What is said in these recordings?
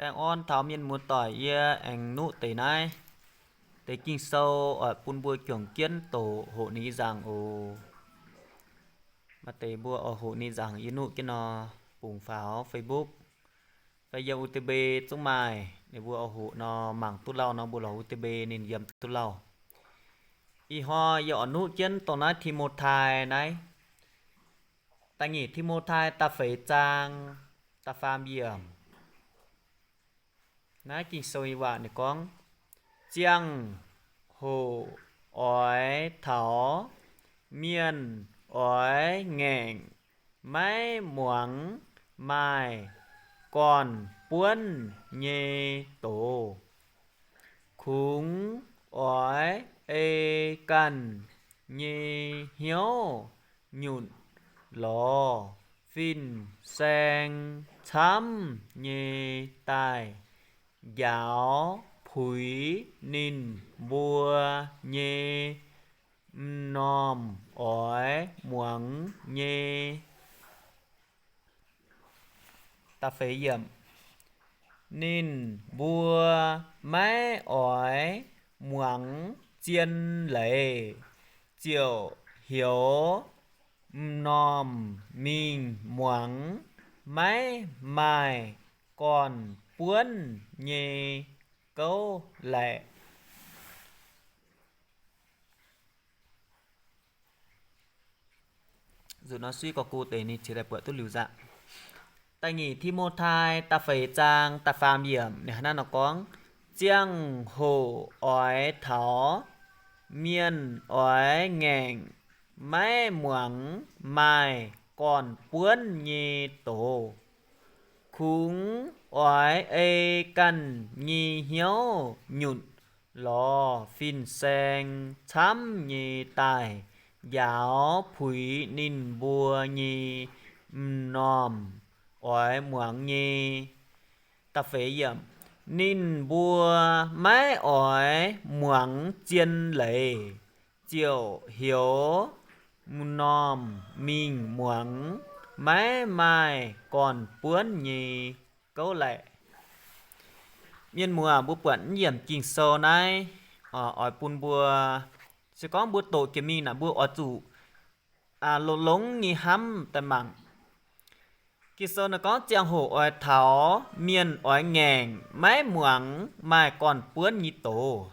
Baengh orn taux mienh muoz-doic, yie aengx nuqv deix naaiv deix Ging-Sou oix bun mbuo juangc jienv doqc hoqc ninh nyei nzaangc oc. Maaih deix mbuo oix hoqc ninh nzaangc yie nuqv jienv nor, bungx faaux Facebook fai yiem U T B zungv maaih. Ninh mbuo oix hoqc nor, mangc duqv lauh nor mbuo lorz U T B ninh yiem duqv lauh. Ih hnoi yie oix nuqv jienv dongh naaiv Ti^mo^tai naaiv, da'nyeic Ti^mo^tai da'feix zaang da'faam yiemc. Naaiv Ging-Sou nyei waac ninh gorngv, ziangh hoc oix taux mienh oix ngaengc maiv muangx maaih gorn-buonv nyei doz, kungx oix ei ganh nyei hnyouv nyutc lorz fin-saeng camv nyei daaih njaaux puix ninh mbuo nyei m'normh oix muangx nyei. Ninh mbuo maiv oix muangx zien leiz, ziouc hioux m'normh mingh muangx maiv maaih gorn-buonv nyei gouv laeqc. Da'nyeic Ti^mo^tai da'feix zaang da'faam yiemc ninh hnangv naaiv nor gorngv, ziangh hoc oix taux mienh oix ngaengc maiv muangx maaih gorn-buonv nyei doz, kungx oix ei ganh nyei hnyouv nyutc lorz fin-saeng camv nyei daaih njaaux puix ninh mbuo nyei m'normh oix muangx nyei. Ninh mbuo maiv oix muangx zien leiz, ziouc hioux m'normh mingh muangx maiv maaih gorn-buonv nyei gouv laeqc. Mienh muoz, mbuo buatc naaiv yiemc Ging-Sou naaiv oix bun mbuo, se gorngv mbuo doqc jiex mingh naaic mbuo oix zuqc longx-longx nyei hnamv daaih mangc. Ging-Sou naaiv gorngv ziangh hoc oix taux mienh oix ngaengc maiv muangx maaih gorn-buonv nyei doz.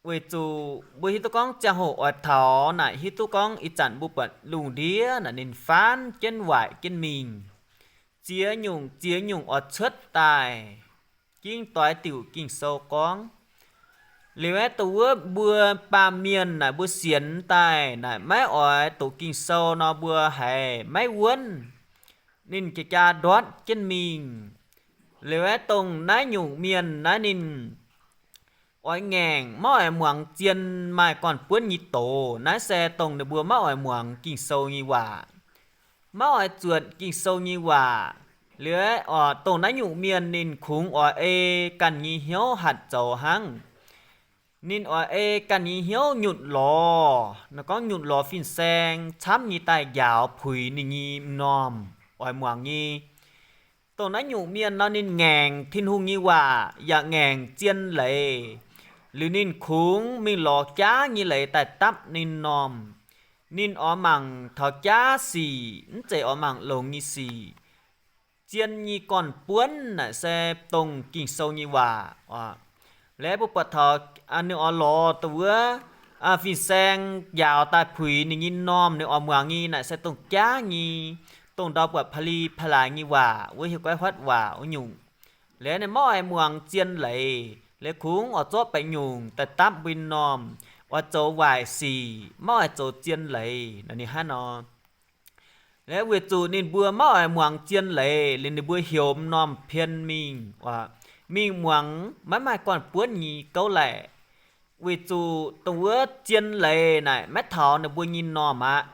Weic zuqc mbuo hiuv duqv gorngv ziangh hoc oix taux naaic hiuv duqv gorngv ih zanc mbuo buatc lungh ndiev naaic ninh faanv jienv waaic jienv mingh. Ziex nyungc ziex nyungc oix cuotv daaih. Ging doix diuc Ging-Sou gorngv, liuz aeqv, dongh wuov mbuo baamh mienh naaic mbuo sienx daaih naaic maiv oix doqc Ging-Sou nor mbuo haiz maiv wuonv, ninh jaa-jaa ndortv jienv mingh. Liuz aeqv, dongh naaiv nyungc mienh naaiv ninh oix ngaengc maiv oix muangx zien maaih gorn-buonv nyei doz. Naaiv se dongh ninh mbuo maiv oix muangx Ging-Sou nyei waac, maiv oix zuotc Ging-Sou nyei waac. Liuz aeqv, dongh naaiv nyungc mienh ninh kungx oix ei ganh nyei hnyouv hatc zoux hnangv. Ninh oix ei ganh nyei hnyouv nyutc lorz, naaiv gorngv nyutc lorz fin-saeng camv nyei daaih njaaux puix ninh nyei m'normh oix muangx nyei. Dongh naaiv nyungc mienh nor ninh ngaengc Tin-Hungh nyei waac yaac ngaengc zien leiz, liuz ninh kungx mingh lorz jaav nyei leiz daaih dapv ninh m'normh. Ninh oix mangc taux jaav sic, mv zeiz oix mangc longx nyei sic. Zien nyei gorn-buonv naaic se dongh Ging-Sou nyei waac. Liuz mbuo buatc taux ninh oix lorz dongh wuov fin-saeng njaaux daaih puix ninh nyei m'normh ninh oix muangx nyei naaic se dongh jaav nyei, dongh ndau buatc pa'li pa'laaix nyei waac wuov, hiuv goiv huotv waac wuov nyungc. Liuz ninh maiv oix muangx zien leiz, liuz kungx oix zorqv baeqc nyungc daaih dapv mbuo m'normh, oix zoux waaic sic, maiv oix zoux zien leiz nor, ninh hnangv nor. Liuz weic zuqc ninh mbuo maiv oix muangx zien leiz, liuz ninh mbuo heuc m'normh pien mingh, mingh muangx maiv maaih gorn-buonv nyei gouv laeqc. Weic zuqc dongh wuov zien leiz naaic maiv taux ninh mbuo nyei m'normh aqv.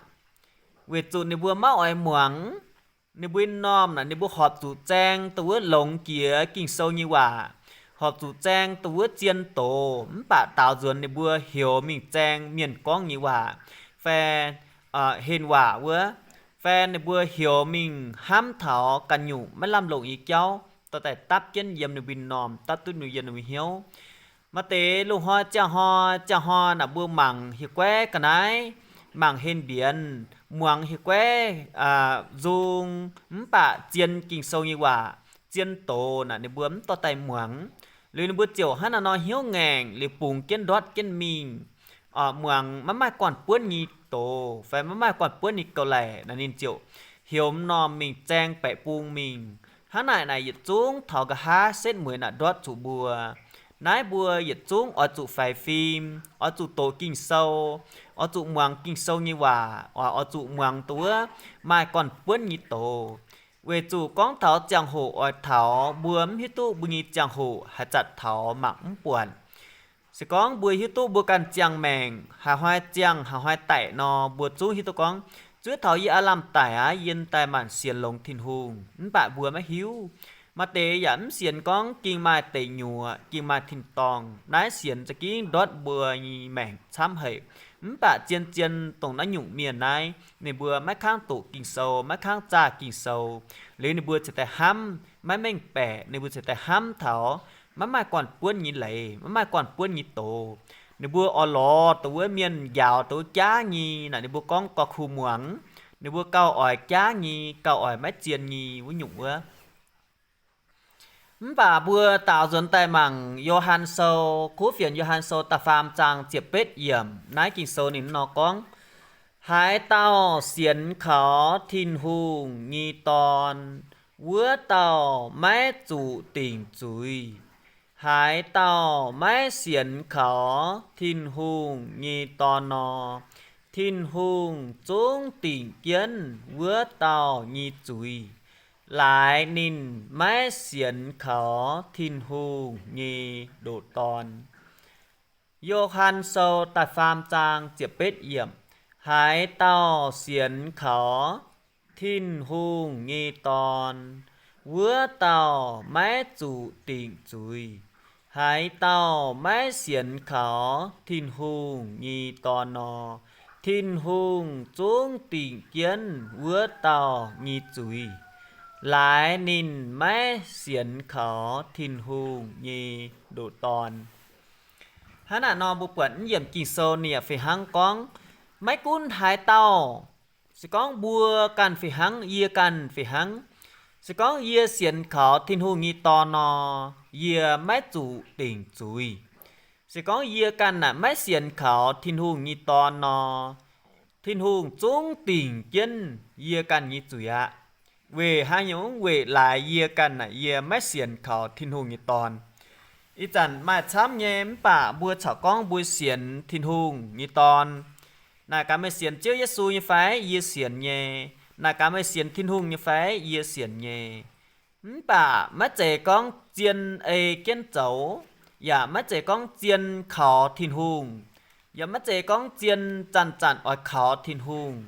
Weic zuqc ninh mbuo maiv oix muangx, ninh mbuo m'normh naaic ninh mbuo horpc zuqc zaeng dongh wuov longx jiex Ging-Sou nyei waac, horpc zuqc zaeng dongh wuov zien doz, mv baac daaux nzuonx ninh mbuo heuc mingh zaeng mienh gorngv nyei waac, fai henh waac wuov, fai ninh mbuo heuc mingh hnamv taux ganh nyungc maiv lamh longc nyei jauv. dorh daaih dapv jienv yiem ninh mbuo nyei m'normh, dapv duqv ninh yiem ninh mbuo hnyouv. Maaih deix loz-hnoi ziangh hnoi, ziangh hnoi naaic mbuo mangc hieh guaiv ga'naaiv, mangc henh mbienx, muangx hieh guaiv nzung, mv baac zien Ging-Sou nyei waac, zien doz naaic ninh mbuo mv dorh daaih muangx. Liuz ninh mbuo ziouc hnangv naaiv nor hnyouv ngaengc liuz bungx jienv ndortv jienv mingh, muangx maiv maaih gorn-buonv nyei doz fai maiv maaih gorn-buonv nyei gauh laic naaic ninh ziouc heuc m'normh mingh zaeng baeqc bung mingh. Hnangv naaic naaic yietc zungv taux nqa'haav setv mueiz naaic ndortv zuqc mbuo. Naaiv mbuo yietc zungv oix zuqc faix fim, oix zuqc doqc Ging-Sou, oix zuqc muangx Ging-Sou nyei waac, oix zuqc muangx dongh wuov maaih gorn-buonv nyei doz. Weic zuqc gorngv taux ziangh hoc oix taux, mbuo mv hiuv duqv mbuo nyei ziangh hoc haaix zanc taux mangc mv buatc. Se gorngv mbuo hiuv duqv mbuo ganh ziangh maengc haaix hnoi ziangh haaix hnoi daic nor, mbuo zungv hiuv duqv gorngv, zuov taux yie aav lamh daic aqv, yie daaih maanc sienx longx Tin-Hungh, mv baac mbuo maiv hiuv. Maaih deix yaac mv sienx gorngv ging maaih deic nyuoqc, ging maaih tin-dorngh. Naaiv sienx za'gengh ndortv mbuo nyei maengc camv haic. Mv baac zien-zien dongh naaiv nyungc mienh naaiv, ninh mbuo maiv kangv doqc Ging-Sou, maiv kangv zaah Ging-Sou, liuz ninh mbuo ceix daaih hnamv maiv mengh baeqc, ninh mbuo ceix daaih hnamv taux maiv maaih gorn-buonv nyei leiz, maiv maaih gorn-buonv nyei doz. Ninh mbuo oix lorz dongh wuov mienh njaaux dongh wuov jaav nyei naaic, ninh mbuo gorngv gauh kuh muangx, ninh mbuo gauh oix jaav nyei, gauh oix maiv zien nyei wuov nyungc wuov. Mv baac mbuo daaux nzuonx daaih mangc Yo^han Sou, kuv fienx Yo^han Sou da'faam zaang ziepc betv yiemc. Naaiv Ging-Sou ninh nor gorngv, haaix dauh sienx kaux Tin-Hungh nyei Dorn, wuov dauh maiv zuqc dingc zuiz. Haaix dauh maiv sienx kaux Tin-Hungh nyei Dorn nor, Tin-Hungh zungv dingc jienv wuov dauh nyei zuiz, laaix ninh maiv sienx kaux Tin-Hungh nyei ndoqc Dorn. Yo^han Sou da'faam zaang ziepc betv yiemc. Haaix dauh sienx kaux Tin-Hungh nyei Dorn, wuov dauh maiv zuqc dingc zuiz. Haaix dauh maiv sienx kaux Tin-Hungh nyei Dorn nor, Tin-Hungh zungv dingc jienv wuov dauh nyei zuiz, laaix ninh maiv sienx kaux Tin-Hungh nyei ndoqc Dorn. Hnangv naaic nor mbuo buatc naaiv yiemc Ging-Sou ninh yaac fih hnangv gorngv, maiv gunv haaix dauh, se gorngv mbuo ganh fih hnangv, yie ganh fih hnangv, se gorngv yie sienx kaux Tin-Hungh nyei Dorn nor, yie maiv zuqc dingc zuiz. Se gorngv yie ganh naaic maiv sienx kaux Tin-Hungh nyei Dorn nor, Tin-Hungh zungv dingc jienv yie ganh nyei zuiz aqv. Weic haaix nyungc? Weic laaix yie ganh naaic yie maiv sienx kaux Tin-Hungh nyei Dorn. Ih zanc maaih camv nyei, mv baac mbuo corc gorngv mbuo sienx Tin-Hungh nyei Dorn. Naaic gaax meih sienx Ziouv Yesu nyei fai? Yie sienx nyei. Naaic gaax meih sienx Tin-Hungh nyei fai? Yie sienx nyei. Mv baac maiv zeiz gorngv zien ei jienv zoux, yaac maiv zeiz gorngv zien kaux Tin-Hungh, yaac maiv zeiz gorngv zien zanc-zanc oix kaux Tin-Hungh.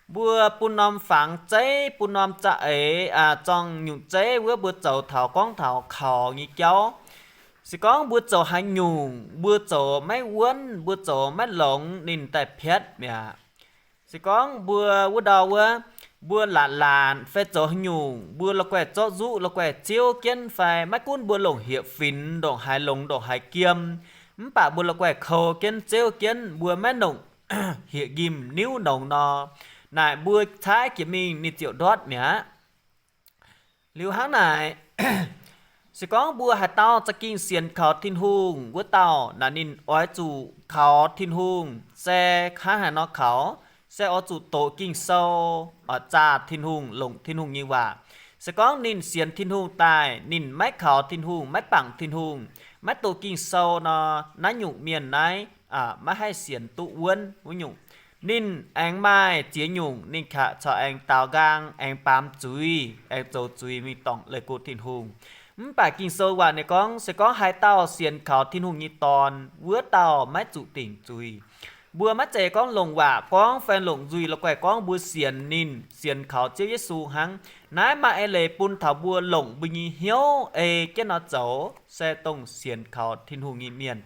Mbuo bun norm fangx zeiv, bun norm za'eix, zorng nyungc zeiv wuov mbuo zoux taux gorngv taux kaux nyei jauv. Se gorngv mbuo zoux haaix nyungc, mbuo zoux maiv wuonv, mbuo zoux maiv longx, ninh daaih piatv mi'aqv. Se gorngv mbuo wuov ndau wuov, mbuo laatc laatc fai zoux haaix nyungc, mbuo la'guaih zorqv nzuqv la'guaih ziouv jienv fai maiv gunv mbuo longc hieqv-finx, ndongc haaix longx ndongc haaix jiem, mv baac mbuo la'guaih kou jienv, ziouv jienv, mbuo maiv longc hieqv-njimh niuv nongx nor, naaic mbuo caaiv jiex mingh ninh ziouc ndortv mi'aqv. Liuz hnangv naaic, se gorngv mbuo haaix dauh za'gengh sienx kaux Tin-Hungh wuov dauh naaic, ninh oix zuqc kaux Tin-Hungh. Se hnangv haaix nor kaux? Se oix zuqc doqc Ging-Sou, oix zaah Tin-Hungh, longc Tin-Hungh nyei waac. Se gorngv ninh sienx Tin-Hungh daaih, ninh maiv kaux Tin-Hungh, maiv bangc Tin-Hungh, maiv doqc Ging-Sou nor, naaiv nyungc mienh naaiv maiv haih sienx duqv wuonv wuov nyungc. Ninh aengx maaih ziex nyungc ninh kaav caux aengx daaux nqaang, aengx baamz zuiz, aengx zoux zuiz mingh dorngc leih go Tin-Hungh. Mv baac Ging-Sou waac ninh gorngv, se gorngv haaix dauh sienx kaux Tin-Hungh nyei Dorn, wuov dauh maiv zuqc dingc zuiz. Mbuo maiv zeiz gorngv longc waac gorngv fai longc nzuih la'guaih gorngv mbuo sienx ninh, sienx kaux Ziouv Yesu hnangv. Naaiv maaih eix leiz bun taux mbuo longc mbuo nyei hnyouv ei jienv nor zoux, se dongh sienx kaux Tin-Hungh nyei mienh.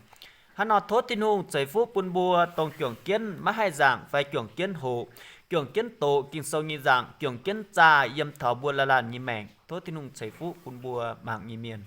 Hnangv nor tov Tin-Hungh ceix fuqv bun mbuo dongh juangc jienv maiv haih nzaangc fai juangc jienv hoqc, juangc jienv doqc Ging-Sou nyei nzaangc, juangc jienv zaah yiem taux mbuo laanh laanh nyei maengc. Tov Tin-Hungh ceix fuqv bun mbuo mangc nyei mienh.